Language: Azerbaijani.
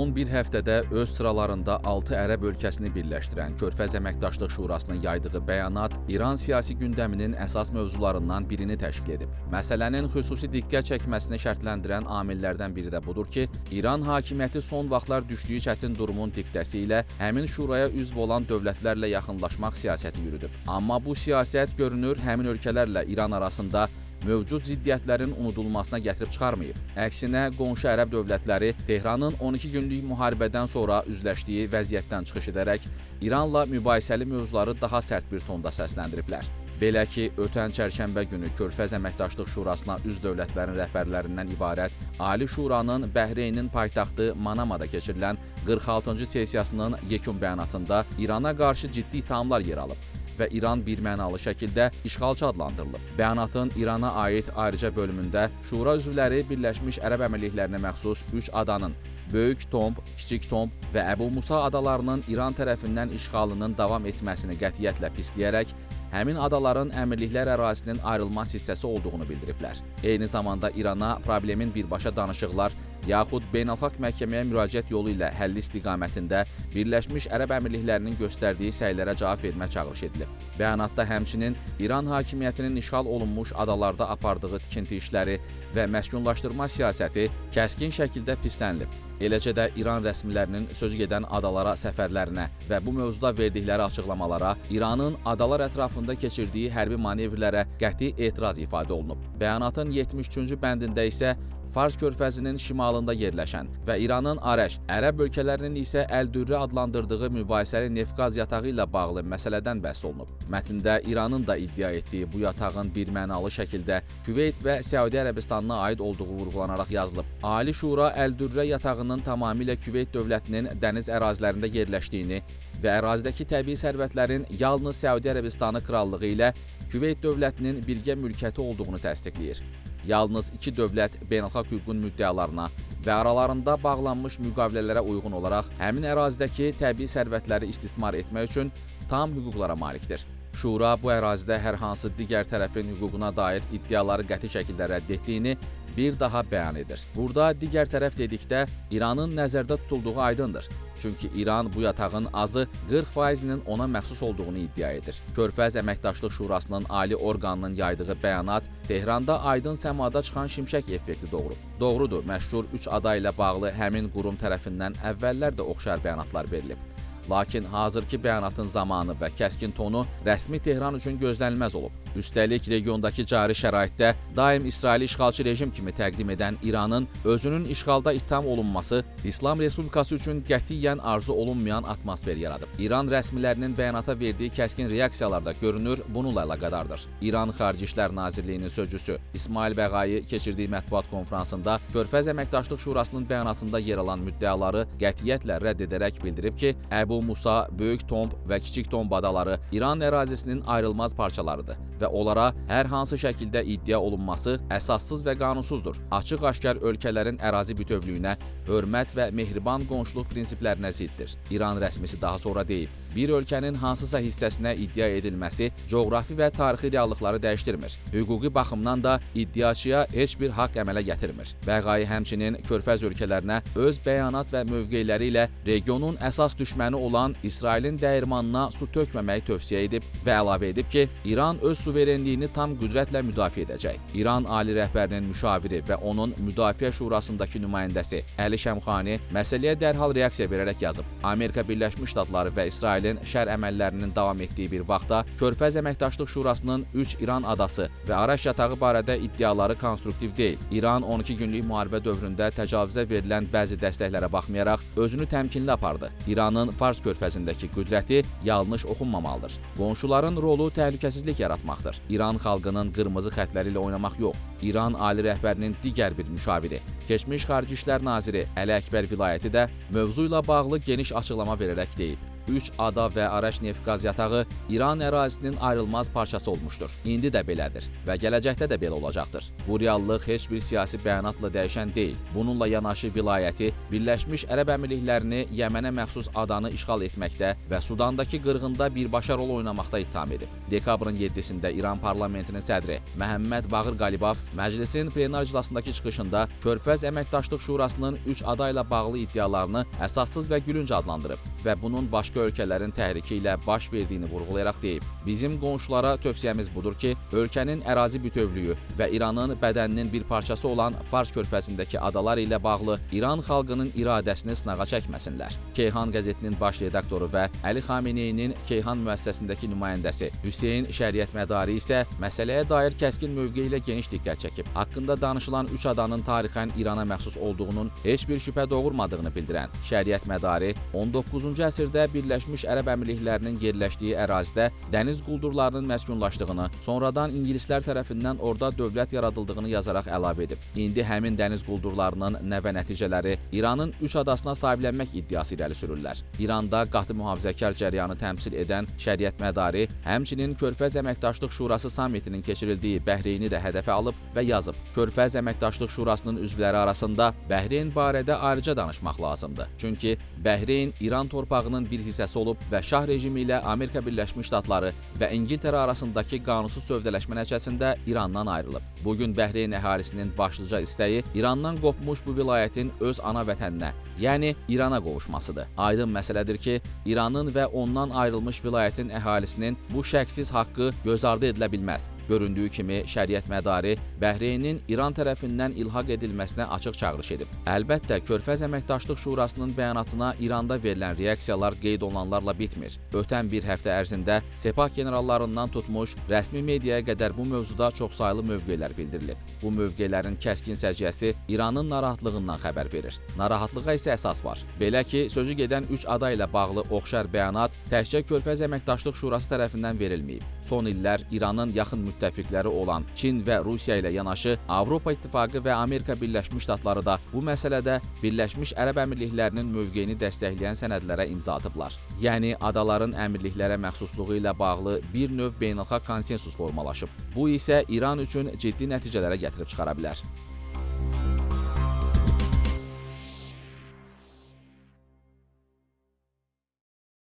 Son bir həftədə öz sıralarında 6 ərəb ölkəsini birləşdirən Körfəz Əməkdaşlıq Şurasının yaydığı bəyanat İran siyasi gündəminin əsas mövzularından birini təşkil edib. Məsələnin xüsusi diqqət çəkməsini şərtləndirən amillərdən biri də budur ki, İran hakimiyyəti son vaxtlar düşdüyü çətin durumun diktəsi ilə həmin şuraya üzv olan dövlətlərlə yaxınlaşmaq siyasəti yürüdüb. Amma bu siyasət görünür həmin ölkələrlə İran arasında mövcud ziddiyyətlərin unudulmasına gətirib çıxarmayıb. Əksinə, qonşu ərəb dövlətləri Tehranın 12 günlük müharibədən sonra üzləşdiyi vəziyyətdən çıxış edərək İranla mübahisəli mövzuları daha sərt bir tonda səsləndiriblər. Belə ki, ötən çərşənbə günü Körfəz Əməkdaşlıq Şurasına üzv dövlətlərin rəhbərlərindən ibarət Ali Şuranın Bəhreynin paytaxtı Manamada keçirilən 46-cı sessiyasının yekun bəyanatında İrana qarşı ciddi ittihamlar yer alıb və İran birmənalı şəkildə işğalçı adlandırılıb. Bəyanatın İrana aid ayrıca bölümündə Şura üzvləri Birləşmiş Ərəb Əmirliklərinə məxsus 3 adanın Böyük Tomb, Kiçik Tomb və Əbu Musa adalarının İran tərəfindən işğalının davam etməsini qətiyyətlə pisləyərək həmin adaların əmirliklər ərazisinin ayrılmaz hissəsi olduğunu bildiriblər. Eyni zamanda İrana problemin birbaşa danışıqlar yaxud beynəlxalq məhkəməyə müraciət yolu ilə həlli istiqamətində Birləşmiş Ərəb Əmirliklərinin göstərdiyi səylərə cavab vermə çağırış edilib. Bəyanatda həmçinin İran hakimiyyətinin işğal olunmuş adalarda apardığı tikinti işləri və məskunlaşdırma siyasəti kəskin şəkildə pislənilib. Eləcə də İran rəsmilərinin sözü gedən adalara səfərlərinə və bu mövzuda verdikləri açıqlamalara, İranın adalar ətrafında keçirdiyi hərbi manevrlərə qəti etiraz ifadə olunub. Bəyanatın 73-cü bəndində isə Fars körfəzinin şimalında yerləşən və İranın Arəş, Ərəb ölkələrinin isə Əl-Dürrə adlandırdığı mübahisəli neft-qaz yatağı ilə bağlı məsələdən bəhs olunub. Mətndə İranın da iddia etdiyi bu yatağın birmənalı şəkildə Küveyt və Səudiyyə Ərəbistanına aid olduğu vurğulanaraq yazılıb. Ali Şura Əl-Dürrə yatağının tamamilə Küveyt dövlətinin dəniz ərazilərində yerləşdiyini və ərazidəki təbii sərvətlərin yalnız Səudiyyə Ərəbistanı krallığı ilə Küveyt dövlətinin birgə mülkiyyəti olduğunu təsdiqləyir. Yalnız iki dövlət beynəlxalq hüququn müddəalarına və aralarında bağlanmış müqavilələrə uyğun olaraq həmin ərazidəki təbii sərvətləri istismar etmək üçün tam hüquqlara malikdir. Şura bu ərazidə hər hansı digər tərəfin hüququna dair iddiaları qəti şəkildə rədd etdiyini bir daha bəyan edir. Burada digər tərəf dedikdə İranın nəzərdə tutulduğu aydındır. Çünki İran bu yatağın azı 40%-nin ona məxsus olduğunu iddia edir. Körfəz Əməkdaşlıq Şurasının ali orqanının yaydığı bəyanat Tehranda aydın səmada çıxan şimşək effekti doğurub. Doğrudur, məşhur 3 ada ilə bağlı həmin qurum tərəfindən əvvəllər də oxşar bəyanatlar verilib. Lakin hazırki bəyanatın zamanı və kəskin tonu rəsmi Tehran üçün gözlənilməz olub. Üstəlik, regiondakı cari şəraitdə daim İsraili işğalçı rejim kimi təqdim edən İranın özünün işğalda ittiham olunması İslam Respublikası üçün qətiyyən arzu olunmayan atmosfer yaradıb. İran rəsmilərinin bəyanata verdiyi kəskin reaksiyalar da görünür bununla əlaqədardır. İran Xarici İşlər Nazirliyinin sözçüsü İsmail Bəqayi keçirdiyi mətbuat konfransında Körfəz Əməkdaşlıq Şurasının bəyanatında yer alan müddəaları qətiyyətlə rədd edərək bildirib ki, Əbu Musa, Böyük Tomb və Kiçik Tomb adaları İran ərazisinin ayrılmaz parçalarıdır və onlara hər hansı şəkildə iddia olunması əsassız və qanunsuzdur. Açıq-aşkar ölkələrin ərazi bütövlüyünə hörmət və mehriban qonşuluq prinsiplərinə ziddir. İran rəsmisi daha sonra deyib, bir ölkənin hansısa hissəsinə iddia edilməsi coğrafi və tarixi reallıqları dəyişdirmir. Hüquqi baxımdan da iddiaçıya heç bir haqq əmələ gətirmir. Bəqayi həmçinin Körfəz ölkələrinə öz bəyanat və mövqeləri ilə regionun əsas düşməni olan İsrailin dəyirmanına su tökməməyi tövsiyə edib və əlavə edib ki, İran öz suverenliyini tam qüdrətlə müdafiə edəcək. İran ali rəhbərinin müşaviri və onun Müdafiə Şurasındakı nümayəndəsi Əli Şəmxani məsələyə dərhal reaksiya verərək yazıb. Amerika Birləşmiş Ştatları və İsrailin şər əməllərinin davam etdiyi bir vaxtda Körfəz Əməkdaşlıq Şurasının 3 İran adası və Araş yatağı barədə iddiaları konstruktiv deyil. İran 12 günlük müharibə dövründə təcavüzə verilən bəzi dəstəklərə baxmayaraq özünü təmkinli apardı. İranın Fars körfəzindəki qüdrəti yanlış oxunmamalıdır. Qonşuların rolu təhlükəsizlik yaratmaqdır. İran xalqının qırmızı xətləri ilə oynamaq yox. İran ali rəhbərinin digər bir müşaviri, keçmiş Xarici İşlər naziri Əli Əkbər Vilayəti də mövzu ilə bağlı geniş açıqlama verərək deyib. 3 ada və Araş neft-qaz yatağı İran ərazisinin ayrılmaz parçası olmuşdur. İndi də belədir və gələcəkdə də belə olacaqdır. Bu reallıq heç bir siyasi bəyanatla dəyişən deyil. Bununla yanaşı vilayəti Birləşmiş Ərəb Əmirliklərini Yəmənə məxsus adanı işğal işğal etməkdə və Sudandakı qırğında birbaşa rol oynamaqda ittiham edib. Dekabrın 7-sində İran parlamentinin sədri Məhəmməd Bağır Qalibaf məclisin plenar iclasındakı çıxışında Körfəz Əməkdaşlıq Şurasının 3 ada ilə bağlı iddialarını əsassız və gülünc adlandırıb və bunun başqa ölkələrin təhriki ilə baş verdiyini vurğulayaraq deyib: "Bizim qonşulara tövsiyəmiz budur ki, ölkənin ərazi bütövlüyü və İranın bədəninin bir parçası olan Fars körfəzindəki adalar ilə bağlı İran xalqının iradəsini sınağa çəkməsinlər." Keyhan qəzetinin baş redaktoru və Əli Xameneyinin Keyhan müəssisəsindəki nümayəndəsi Hüseyn Şəriətmədari isə məsələyə dair kəskin mövqe ilə geniş diqqət çəkib. Haqqında danışılan 3 adanın tarixən İrana məxsus olduğunun heç bir şübhə doğurmadığını bildirən Şəriətmədari 19-cu əsrdə Birləşmiş Ərəb Əmirliklərinin yerləşdiyi ərazidə dəniz quldurlarının məskunlaşdığını, sonradan ingilislər tərəfindən orada dövlət yaradıldığını yazaraq əlavə edib. İndi həmin dəniz quldurlarının nəvə nəticələri İranın 3 adasına sahiblənmək iddiası irəli sürürlər. İranda qatı mühafizəkar cərəyanı təmsil edən Şəriətmədari həmçinin Körfəz Əməkdaşlıq Şurası sammitinin keçirildiyi Bəhreyni də hədəfə alıb və yazıb: "Körfəz Əməkdaşlıq Şurasının üzvləri arasında Bəhreyn barədə ayrıca danışmaq lazımdır. Çünki Bəhreyn İran torpağının bir hissəsi olub və Şah rejimi ilə Amerika Birləşmiş Ştatları və İngiltərə arasındakı qanunsuz sövdələşmə nəticəsində İrandan ayrılıb. Bugün Bəhreyn əhalisinin başlıca istəyi İrandan qopmuş bu vilayətin öz ana vətəninə, yəni İrana qovuşmasıdır. Aydın məsələdir ki, İranın və ondan ayrılmış vilayətin əhalisinin bu şəksiz haqqı göz ardı edilə bilməz." Göründüyü kimi Şəriətmədari Bəhreynin İran tərəfindən ilhaq edilməsinə açıq çağırış edib. Əlbəttə, Körfəz Əməkdaşlıq Şurasının bəyanatına İranda verilən reaksiyalar qeyd olunanlarla bitmir. Ötən bir həftə ərzində Sepah generallarından tutmuş rəsmi mediaya qədər bu mövzuda çoxsaylı mövqelər bildirilib. Bu mövqelərin kəskin səciyyəsi İranın narahatlığından xəbər verir. Narahatlığa isə əsas var. Belə ki, sözü gedən 3 ada ilə bağlı oxşar bəyanat təkcə Körfəz Əməkdaşlıq Şurası tərəfindən verilməyib. Son illər İranın yaxın müttəfiqləri olan Çin və Rusiya ilə yanaşı Avropa İttifaqı və Amerika Birləşmiş Ştatları da bu məsələdə Birləşmiş Ərəb Əmirliklərinin mövqeyini dəstəkləyən sənədlərə imza atıblar. Yəni adaların əmirliklərə məxsusluğu ilə bağlı bir növ beynəlxalq konsensus formalaşıb. Bu isə İran üçün ciddi nəticələrə gətirib çıxara bilər.